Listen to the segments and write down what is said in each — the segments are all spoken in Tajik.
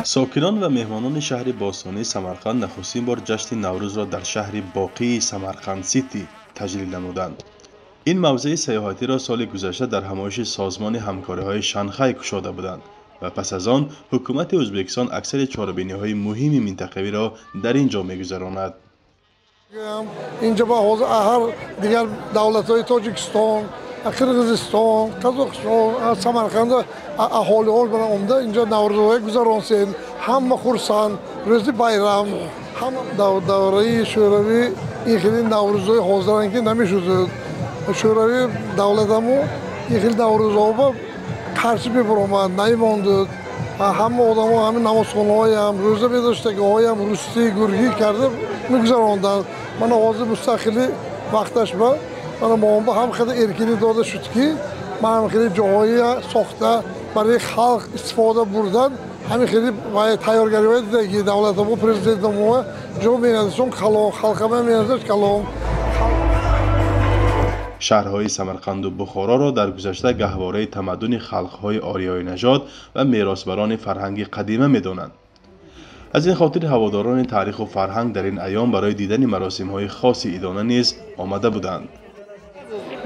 Сокинон ва меҳмонони шаҳри бостонии Самарқанд нахустин бор ҷашни Наврӯзро дар шаҳри боқии Самарқанд Сити таҷлил намуданд. Ин мавзеи сайёҳатиро соли гузашта дар ҳамоиши Созмони ҳамкориҳои Шанхай кушода буданд ва пас аз он ҳукумати Ӯзбекистон аксари чорабиниҳои муҳими минтақавиро дар ин ҷо мегузаронад. Инҷо ба ҳозир ҳар дигар давлатҳои Тоҷикистон, Қирғизистон, Қазоқистон, Самарқанда аҳолиҳо омада инҷо наврӯзҳои гузаронсем. Ҳама хурсанд, рӯзи байрам, ҳама давраи Шӯравӣ ин хели наврӯзҳои ҳозиранд ки намешуд. Шӯравӣ давлатаму ин хели наврӯзҳо қарши мебаромад, намемонд. Ҳама одамо ҳамин намозхонаҳоям, рӯза медоштагиҳоям рустӣ гургӣ карда мегузаронданд. Мана ҳозир мустақилӣ вақташ ба мана моба ҳам хеле эркинӣ дода шуд ки ман хеле ҷоҳое сохта барои халқ истифода бурдан, ҳамин хеле тайёргариҳои дидаги давлатамо, президентамо ҷо меназисон калон, халқама меназиш калон. Шаҳрҳои Самарқанду Бухороро дар гузашта гаҳвораи тамаддуни халқҳои ориёинажод ва меросбарони фарҳанги қадима медонанд. Аз ин хотир ҳаводорони таъриху фарҳанг дар ин айём барои дидани маросимҳои хоси идона низ омада буданд.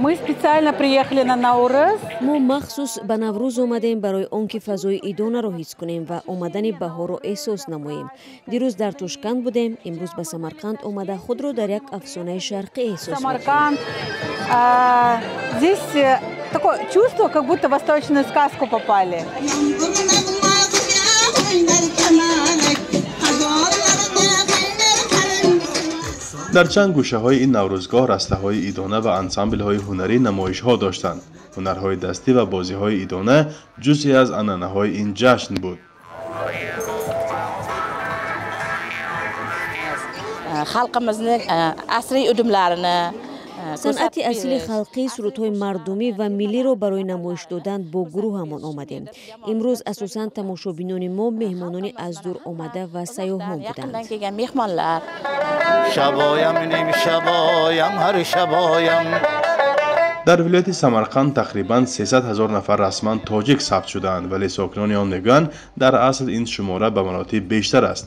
Мы специально приехали на Наурыз. Мо махсус ба Наврӯз омадем барои он ки фазои идонаро ҳис кунем ва омадани баҳорро эҳсос намоем. Дирӯз дар Тошканд будем, имрӯз ба Самарқанд омада худро дар як афсонаи шарқӣ эҳсос. Самарканд. Здесь такое чувство, как будто в восточную сказку попали. Дар чанд гӯшаҳои ин наврӯзгоҳ растаҳои идона ва ансамблҳои ҳунарӣ намоишҳо доштанд. Ҳунарҳои дастӣ ва бозиҳои идона ҷузъе аз анъанаҳои ин ҷашн буд. Халқимизни асриy udumlarini, санъати асили халқӣ, сурудҳои мардумӣ ва миллиро барои намоиш додан бо гурӯҳамон омадем. Имрӯз асосан тамошобинони мо меҳмонони аз дур омада ва сайёҳон буданд. Дар вилояти Самарқанд тақрибан 300 ҳазор нафар расман тоҷик сабт шудаанд, вале сокинони он мегӯянд, дар асл ин шумора ба маротиб бештар аст.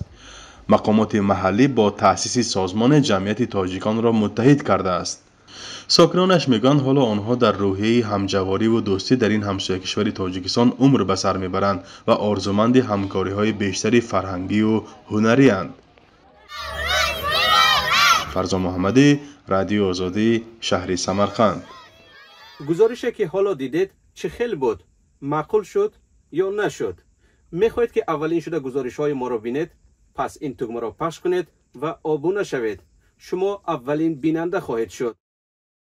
Мақомоти маҳаллӣ бо таъсиси созмоне ҷамъияти тоҷиконро муттаҳид кардааст. Сокинонаш мегӯянд, ҳоло онҳо дар рӯҳияи ҳамҷавориву дӯстӣ дар ин ҳамсоякишвари Тоҷикистон умр ба сар мебаранд ва орзуманди ҳамкориҳои бештари фарҳангию ҳунариянд. Фарзон Муҳаммадӣ, Радиои Озодӣ, шаҳри Самарқанд. Гузорише ки ҳоло дидед чӣ хел буд? Маъқул шуд ё нашуд? Мехоҳед ки аввалин шуда гузоришҳои моро бинед? Пас ин тугмаро пахш кунед ва обуна шавед. Шумо аввалин бинанда хоҳед шуд.